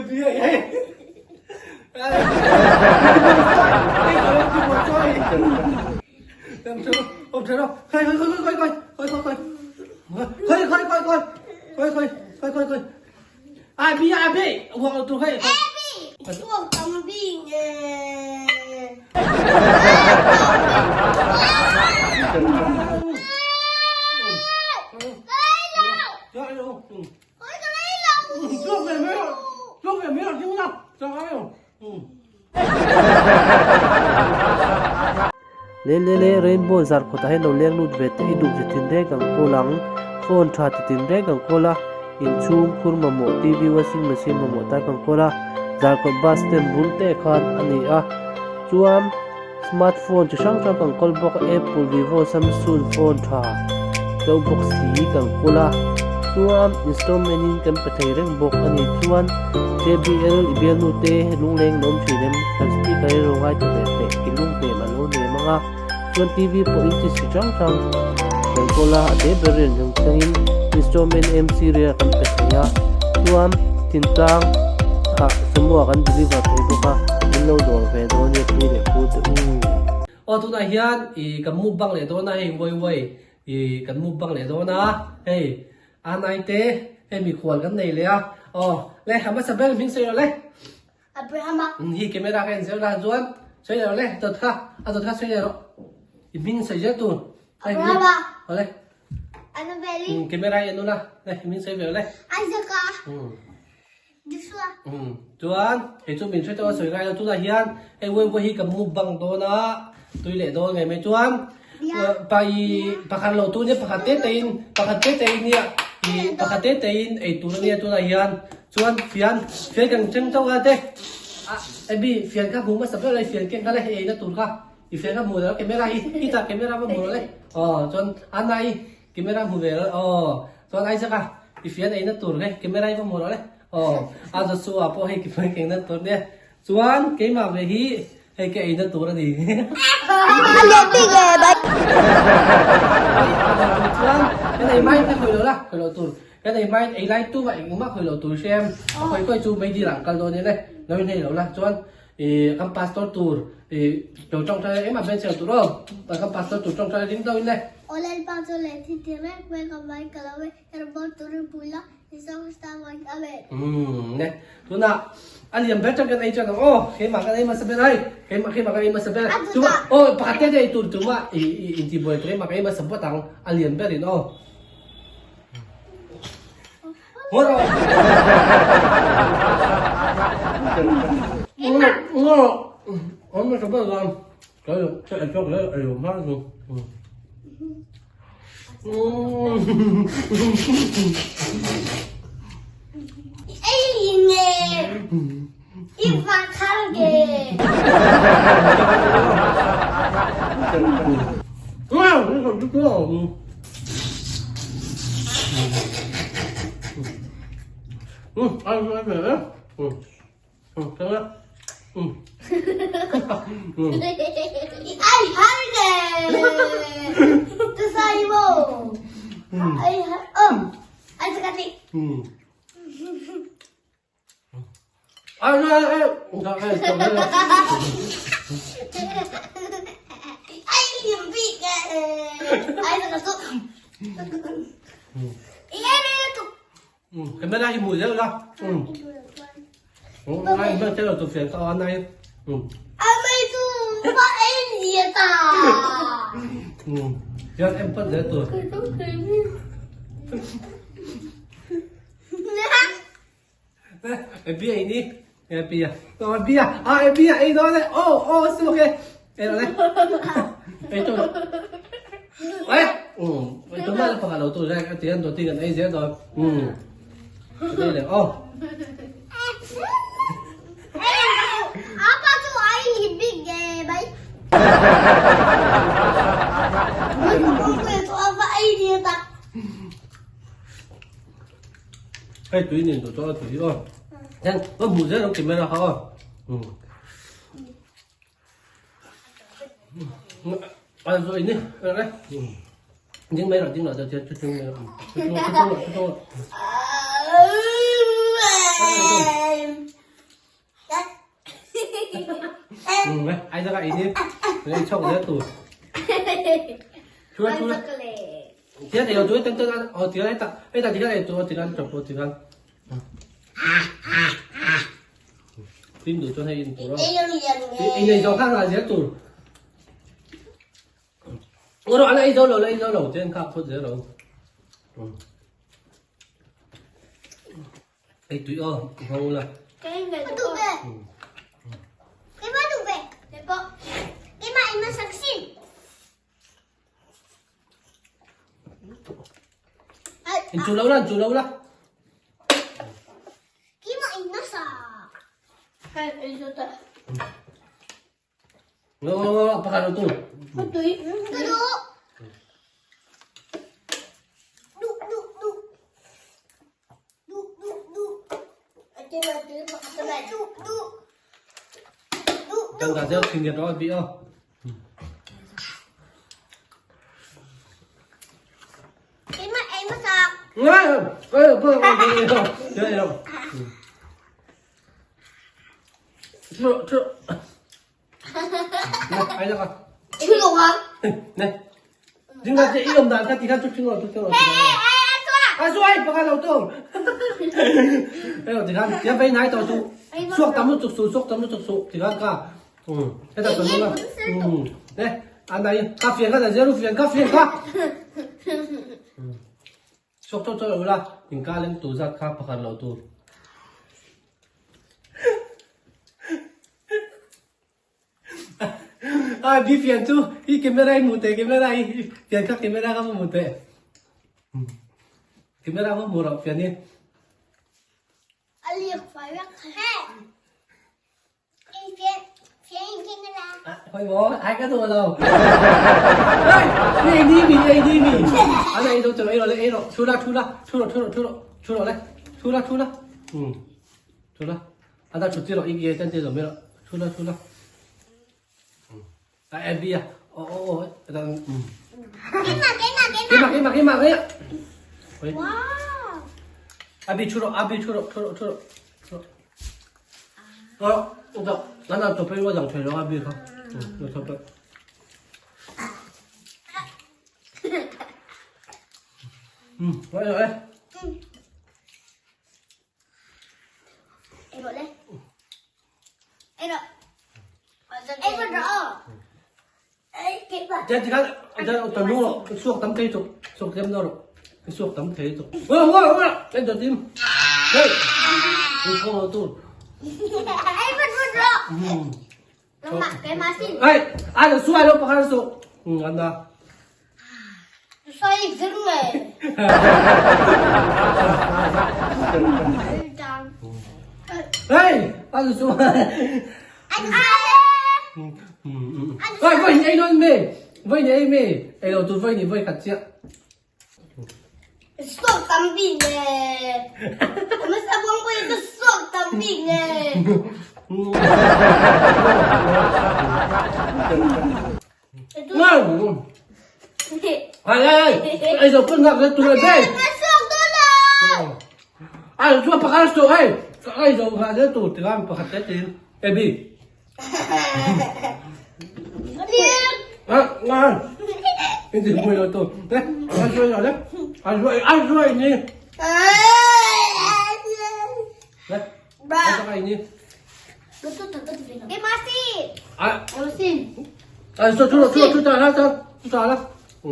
Le le le rainbow zar khawtah hian lo leng lut ve teh i duh chi tin reng ang kawl ang phone tha ti tin reng ang kawl a inchhung khur mamawh TV washing machine mamawh tak ang kawl a zarkawt bus stand bul te khan a ni a chuan Smart phone chi hrang hrang kan kawl bawk a, Apple, Vivo, Samsung phone tha deuh bawk si kan kawl a, chuan installment in kan pe thei reng bawk a ni. Chuan JBL i bialnu te lungleng an awm thin em? Kan speaker hi ro ngai ta ve teh, i lunghnem a lo nem ang a, chuan TV pawh in chi chi hrang hrang kan kawl a, a te ber in reng thlengin installment MC rate ah kan pe thei a, chuan thintlang ah sumo ah kan deliver thei bawk a, min lo dawr ve dawn nia pi leh pu te u. Aw tunah hian i kan mukbang leh dawn a hei uai uai i kan mukbang leh dawn a hei a nai te hei mikhual kan nei leh a aw le a hmasa ber hming sawi rawh le. Abrahama. Hi camera ka en zel la chuan sawi leh rawh le dawt kha a dawt kha sawi leh rawh i hming sawi zel tur. Abrahama. Awle. Annabelle. Camera i en ula le i hming sawi ve rawh le. Isaac-a. Joshua. Chuan hei chu min hre tawh a sawi ngai lo tunah hian hei Weibo hi ka mukbang dawn a tui leh dawn ngei mai chuan pa i pakhat lo tu nia pakhat te te in pakhat te te in nia i pakhat te te in ei tur ania tunah hian chuan fian fian kan ṭeng chauh a te a Abby fian kha hmu hmasa ber a fian keng kha le hei eina tur kha i fian kha hmu lo camera hi khitah camera va hmu lo le aw chuan Anna i Camera hmu ve rawh aw. Chuan Isaac a i fian eina tur he camera hi va hmu rawh le aw. A Joshua pawh hei ki eina tur nia. Chuan keimah ve hi hei ka eina tur a ni. Chuan kan ei mai ka khawih lo la khawih loh tur. Kan ei mai ei lai tu a engmah khawih loh tur hrem. A khawih khawih chu meidil ah an kal dawn nia le. Lo inhei lo la chuan i kan pastor tur i lo tawngtai em a benchel tur aw kan pastor tur tawngtai ring deuh in le. Aw Lalpa chu leh thi ti reng mai ka vai ka lo e, ka rawn turin pui la, Isua Krista vangin Amen. Umm ne tunah a lian ber tang kan ei chuan ang aw keimah kan ei hmasa ber ai keimah keimah kan ei hmasa ber chuma aw pakhat te te ei tur chuma i i intibuai tur keimah ka ei hmasa phawt ang a lian ber in aw. Camera hi hmu zeuh la. Ai hmang tel lo tu fian ka on ai. Hian em phawt zel tur. Bia ini bia. Oh bia. Ah bia ei dawn e. Oh oh su ke. Ei rawh le. Ei tu. Ei. Um. Ei tu ma pakhat lo tu reng a ti an dawt in kan ei zel dawn. Um. Ei le. Oh. Apa chu ai big ge bai. Hei tui nen duh tawh a tui aw. Then ka hmuh zel ang camera kha aw. A zo ini le. Ding mai rawh ding rawh chuan chu chung mai rawh. Chu chung chu chung chu chung. Ai ra cái đi. Lấy chọc ra tủ. Chua chua. Tiyan ei tu ten ten oh tiyan ei ta ei ta tiyan ei tu tiyan chop tiyan. Tin du chuan hei in tur a. Ei nei zo kha nga zel tur. Ro ala ei zo lo la ei zo lo tian kha phut zel lo. Ei tui aw hmang ula. Ka duh ve. Keimah duh ve. Keimah ei hmasak sin. In chu lo la, in chu lo la. Keimah ei hmasa. Hei, ei zo ta. Ngo ngo ngo, pakhat lo tu. Ka tui. Ka duh. Duh duh duh. Duh duh duh. Duh duh. Duh Tang ka zel thing ro bi o. Keimah ei hmasak. Ngai, ê, bơ, bơ, bơ, chơi đâu. Chưa, chưa. Này, ai ra coi. Chưa đủ không? Này. Chúng ta sẽ yêu đàn các tí khác chút chút rồi, chút chút rồi. À, suai, baka lo tu. Ê, thì khăn, ya phải nái tao tu. Suộc tắm lúc su, suộc tắm lúc su, thì khăn cả. Ừ, thế ta tuần luôn. Ừ. Này, ăn đây, cà phê cái là zero phiền, cà phê cả. Suak chawh chawh lo la, in ka leng tur zat kha pakhat loh tur. Ai bi fian chu i camera i hmuh teh camera i fian kha camera kha va hmuh teh. Camera va hmuh loh fian hi. A liak fai vek. Khoi maw ai ka duh lo. Ei ni mi ei ni mi. Ana ei do chu ei ro le ei ro thu la thu la thu ro thu ro thu ro thu ro le thu la thu la. Um. Thu la. Ana thu ti ro i ge chan ti ro me ro thu la thu la. A em bi a. O o o dang um. Keimah keimah keimah keimah keimah keimah. Wow. Abi thu ro abi thu ro thu ro thu ro. Thu ro. Ờ, nó nó chụp cái dòng thuyền nó abi không? Ừ, nó chụp cái. Ừ, vậy rồi. Em gọi lên. Em gọi. Em gọi rõ. Chết thì khác, chết tầm luôn rồi, suộc tấm cây chụp, suộc thêm đâu rồi, suộc tấm thế chụp. Ôi ôi ôi, em chụp tim. Đây, tôi không có tôi. Em vẫn vẫn rõ. Ê, ai được suai đâu, pakar su. Ừ, ăn đó. Xoay dưng này. Ê, ai được suai. Anh ai? Ê, vậy nhảy luôn mì. Vậy nhảy mì. Ê, đâu tôi vậy nhảy vậy khát chiếc. Suak tam bik nè. Masa buang pun itu suak tam bik nè. Ngon. Ai ai ai, zo pun ngak tu le be. Suak dulu. Ai zo pakar su ai. Ai zo ha le tu ti lam pakhat te tin. E bi. À, ngon. Cái gì mùi rồi tôi. Đấy, ăn xuôi rồi đấy. Ăn xuôi, ăn xuôi nhỉ. Đấy. Ăn cho anh nhỉ. Cái masih. À, Masih. à, cho chú chú chú trả ra cho chú trả ra. Ừ.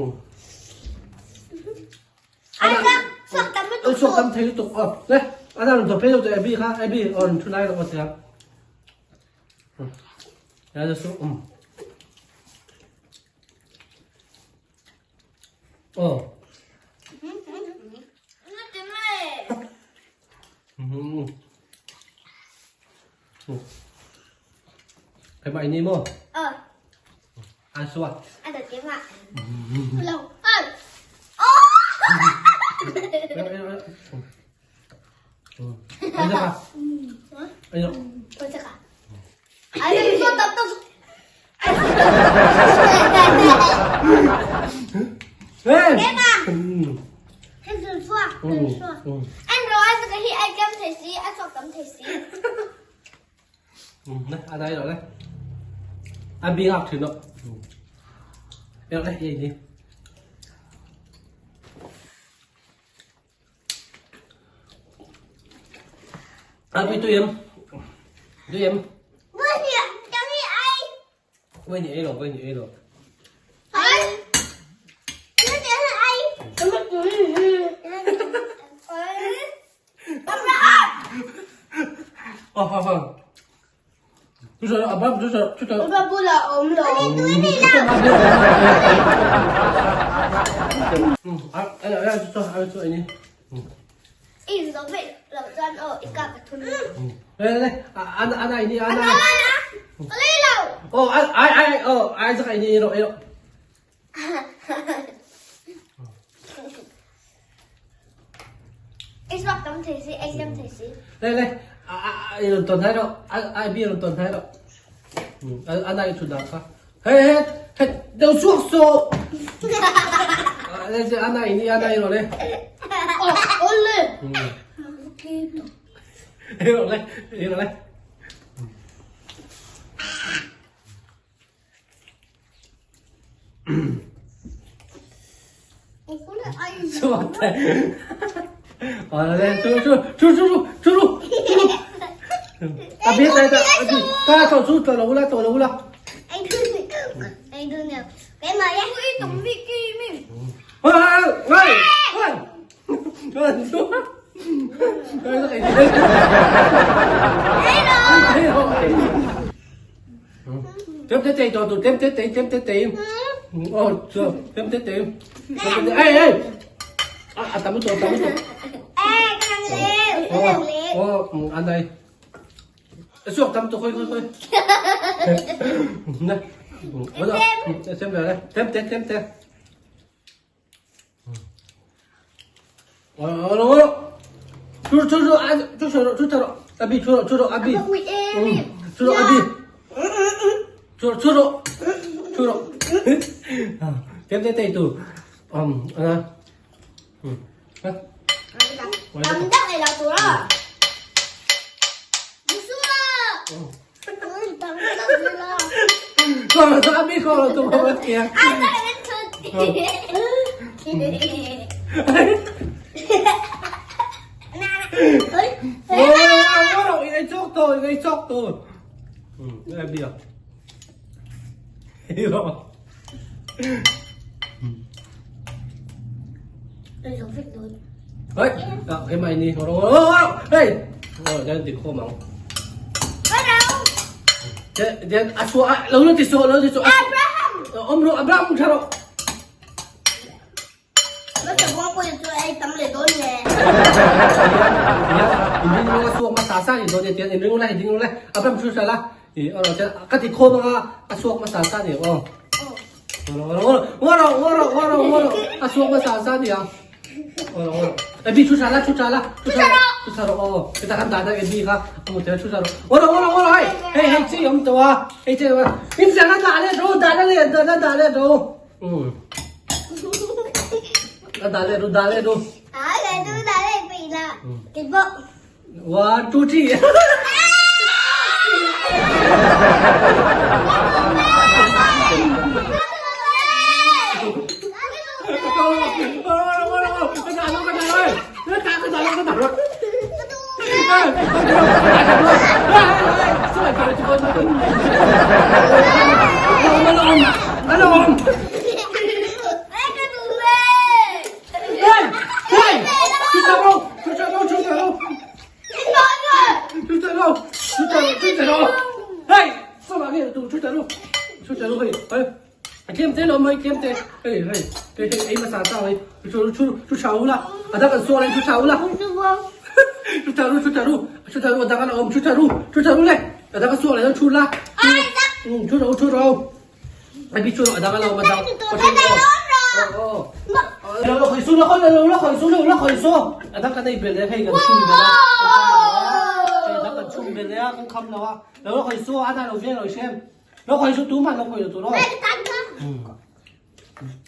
Anh ra, suak tắm Ôi, suộc tắm thấy tục. Ờ, đấy. Ăn ra rồi phê rồi abi ha, abi on chú này rồi mà Ừ. Ra cho xuống. Ừ. Ờ. Ừ. Ừ. Cái bài này mò. Ờ. Ăn suộc. Ăn được tiếng ạ. Lâu. Ờ. Ô. Anh ra. Anh ra. Tôi chắc à. Anh suộc tắm tao. Ê. Cái mà. Ừ. Anh suộc, Ừ. suộc. Ừ. Anh rồi anh cái hi anh cam thể xí, anh suộc tắm thể xí. A dai lo le. A bi ngak thin lo. Eo le ye ni. A bi tu em. Tu em. Quên ni ei lo, quên ni ei lo. Bulah awm lo. I zo ve lo chuan aw i kap a thun. I suak tam thei si, ei tam thei si. Đây đây, ai rawn tawn hai rawh, ai bi rawn tawn hai rawh. A nai thut dah kha. Hei hei hei, deuh suak suh. A nai ni, a nai rawh le. Ole. Ei rawh le, ei rawh le. Chém thế tê cho tụi chém thế tê chém thế tê. Ô, chưa, chém thế tê. Ê ê. À tắm rồi, tắm rồi. Ê, cái thằng lê, cái thằng lê. Ô, ăn đây. Suộc tắm tôi khơi khơi khơi. Này. Xem về đây. Chém thế chém thế. Chú chú chú à chú chú chú chú Abi chú chú Abi. Chú Abi. Chú chú chú chú. Chém thế tê tụ. À. Tắm chắc này là tụ đó. Con là Abi con là tụ không kìa. Ôi, chốc tôi, gây chốc tôi. Ừ, em đi à? Hiểu. Đấy, cái mày đi, rồi, hey, rồi, đây thì khô mỏng. Thế, thế, à xua, à, lâu thì xua, lâu thì xua. Abraham. Ông rồi, Abraham sao rồi? Ka ti khawm anga a suak hmasa sa ni aw. A suak hmasa sa ni ang. Ebi thu tha la thu tha la thu tha thu tha rawh aw. Heta kan dah dah ebi kha a hmu thei a thu tha rawh. Aw rawh aw rawh aw rawh hei hei hei chi awm tawh a hei chi awm a. In siang a dah leh rawh dah leh leh dah leh rawh. A dah leh rawh dah leh rawh. One, two, three.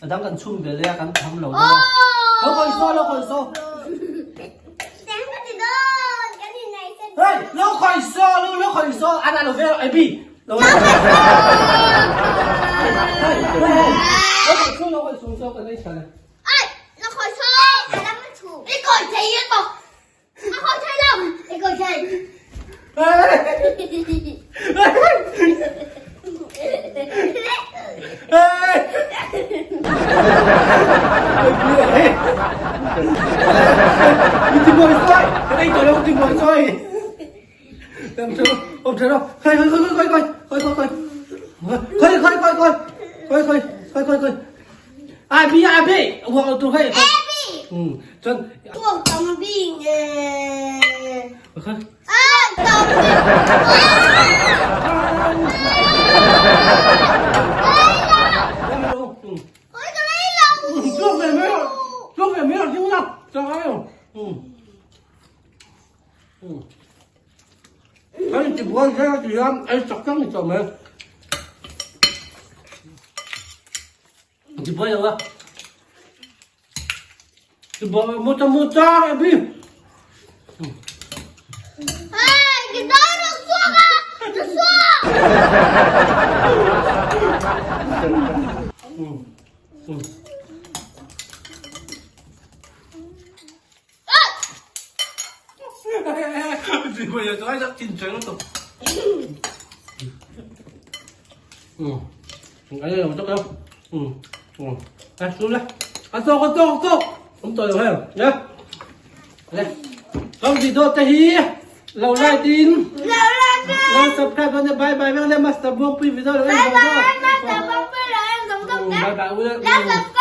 A dang kan chum bel e a kan kham lo deuh a. Lo khawih saw, lo khawih saw. Hey, lo khawih saw, lo lo. khawih saw an alo vel Abby lo Ai, nó khỏi số. Đi khỏi chạy yên bọc. Nó khỏi chạy đâu. Đi khỏi chạy. Abi Abi uang tu khai Abby. Ừ chân Thuộc tầm bì nè. khai À, tầm bì. Ừ Ôi, cái đấy là 做给没有？做给没有听到？这还有，嗯，嗯，还有直播这个主要哎，早上你怎么？直播有啊？直播木扎木扎比。 Ê, cái đó nó xuống à. Nó xuống. 嗯嗯。直播有做一只进水嗰度。嗯，哎呀，我得啦。嗯嗯，来输啦，阿叔阿叔阿叔，咁对佢，嚟嚟，咁时多得起，留拉电， Leo lên đi. 我 subscribe 咗，拜拜，咩咧？Master 帮 P video， Bye bye, Master Bông Phi rồi em tổng tổng 拜拜， Leo subscribe.